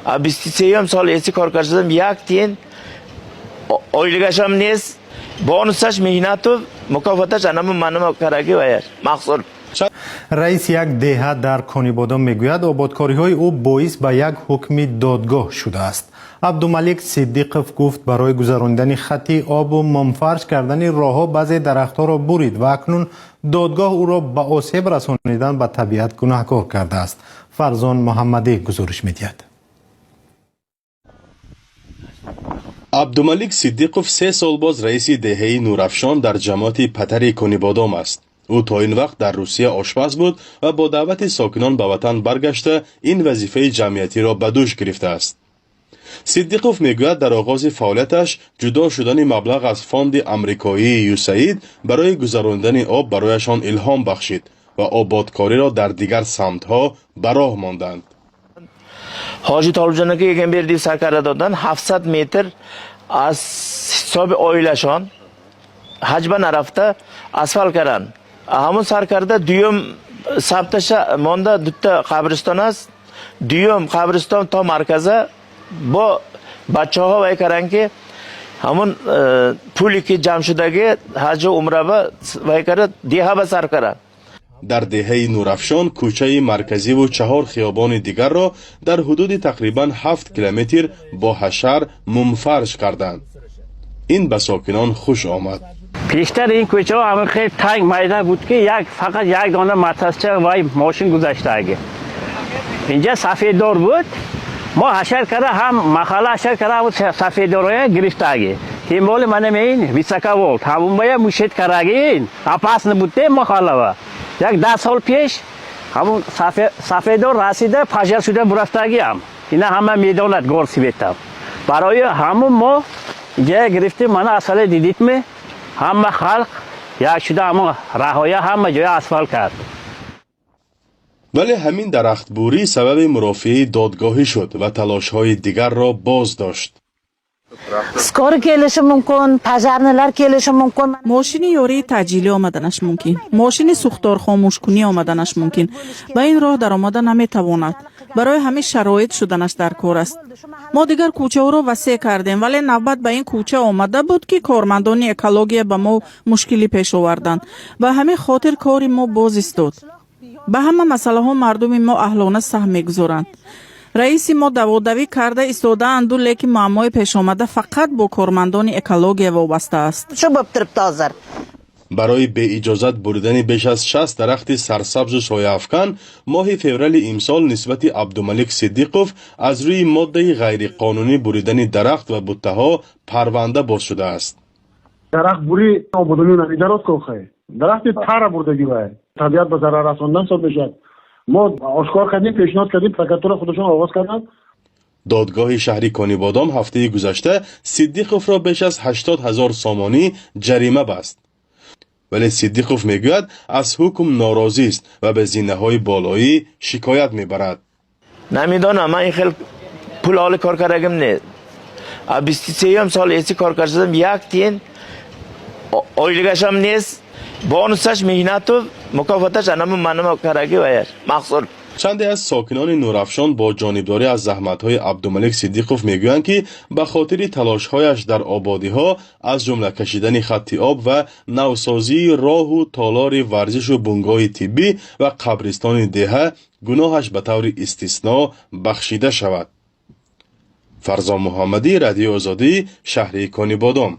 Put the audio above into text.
23 сол эси кор кардам, як тиин ойлигашам нест, бонусаш меҳнату мукофоташ анаму манама караги ваяш маҳсул. Раиси як деҳа дар Конибодом мегӯяд, ободкориҳои ӯ боис ба як ҳукми додгоҳ шудааст. Абдумалик Сиддиқов гуфт, барои гузаронидани хати обу мумфарш кардани роҳҳо баъзе дарахтҳоро бурид ва акнун додгоҳ ӯро ба осеб расонидан ба табиат гунаҳкор кардааст. Фарзон Муҳаммадӣ гузориш медиҳад. Абдумалик Сиддиқов 3 сол боз раиси деҳаи Нурафшон дар ҷамоати Патари Конибодом аст. Ӯ то ин вақт дар Русия ошпаз буд ва бо даъвати сокинон ба ватан баргашта, ин вазифаи ҷамъиятиро ба дӯш гирифтааст. Сиддиқов мегӯяд, дар оғози фаъолияташ ҷудо шудани маблағ аз фонди амрикоии ЮСАИД барои гузаронидани об барояшон илҳом бахшид ва ободкориро дар дигар самтҳо ба роҳ монданд. Ҳоҷи Толибҷон ака Egamberdiyev саркарда додан, 700 метр аз ҳисоби оилашон ҳаҷба нарафта асфалт кардан. Ҳамун саркарда дуюм сабташа монда, дутта қабристон аст. Дуюм қабристон то марказа бо бачаҳо вай кардан, ки ҳамун пуле ки ҷамъ шудаги ҳаҷу умраба вай карда, деҳа ба сар кардан. Дар деҳаи Нурафшон кӯчаи марказиву чаҳор хиёбони дигарро дар ҳудуди тақрибан 7 километр бо ҳашар мумфарш карданд. Ин ба сокинон хуш омад. Пештар ин кӯчаҳо ҳама хеле танг, майда буд, ки як фақат як дона мотосча вай мошин гузаштаги. Инҷа сафеддор буд. Мо ҳашар карда, ҳам маҳалла ҳашар карда, ҳам сафеддорое гирифтаги. Тем более мана меин высоковольт ҳамунбая мушет караги, опасно буд де маҳаллава. Як 10 сол пеш ҳамун сафеддор расида, пожар шуда бурафтагиам. Ина ҳама медонад, горсовет ам. Барои ҳамун мо ҷая гирифтем. Мана асфале дидидме, ҳама халқ як шуда, ҳамон раҳоя ҳама ҷоя асфалт кард. Вале ҳамин дарахтбурӣ сабаби мурофиаи додгоҳӣ шуд ва талошҳои дигарро боз дошт. Скорый kelishi mumkin, пожарный lar kelishi mumkin. Мошини ёрии таъҷилӣ омаданаш мумкин, мошини сӯхторхомӯшкунӣ омаданаш мумкин, ба ин роҳ даромада наметавонад. Барои ҳамин шароит шуданаш дар кор аст. Мо дигар кӯчаҳоро васеъ кардем, вале навбат ба ин кӯча омада буд, ки кормандони экология ба мо мушкилӣ пеш оварданд. Ба ҳамин хотир кори мо боз истод. Ба ҳама масъалаҳо мардуми мо аҳлона саҳм мегузоранд. Раиси мо даводавӣ карда истодаанду, лекин муаммои пешомада фақат бо кормандони экология вобаста аст. Shu bo'lib turibdi hozir. Барои беиҷозат буридани беш аз 60 дарахти сарсабзу сояафкан моҳи феврали имсол нисбати Абдумалик Сиддиқов аз рӯи моддаи ғайриқонунӣ буридани дарахт ва буттаҳо парванда боз шудааст. Дарахт бурӣ ободонӣ намедарод кохе, дарахти тара бурдагӣ вай табиат ба зарар расондан ҳисоб мешавад. Мо ошкор кардем, пешниҳод кардем, прокуратура худашон оғоз карданд. Додгоҳи шаҳри Конибодом ҳафтаи гузашта Сиддиқовро беш аз 80 000 сомонӣ ҷарима баст, вале Сиддиқов мегӯяд, аз ҳукм норозист ва ба зинаҳои болоӣ шикоят мебарад. Намедонам, ман ин хел пул оли кор кардагим не. А 23 сол эси кор кардам, як тиин ойлигашам нест, бонусаш меҳнату мукофоташ анаму манама караги ваяш маҳсул. Чанде аз сокинони Нурафшон бо ҷонибдорӣ аз заҳматҳои Абдумалик Сиддиқов мегӯянд, ки ба хотири талошҳояш дар ободиҳо, аз ҷумла кашидани хатти об ва навсозии роҳу толори варзишу бунгоҳи тиббӣ ва қабристони деҳа, гуноҳаш ба таври истисно бахшида шавад. Фарзон Муҳаммадӣ, Радиои Озодӣ, шаҳри Конибодом.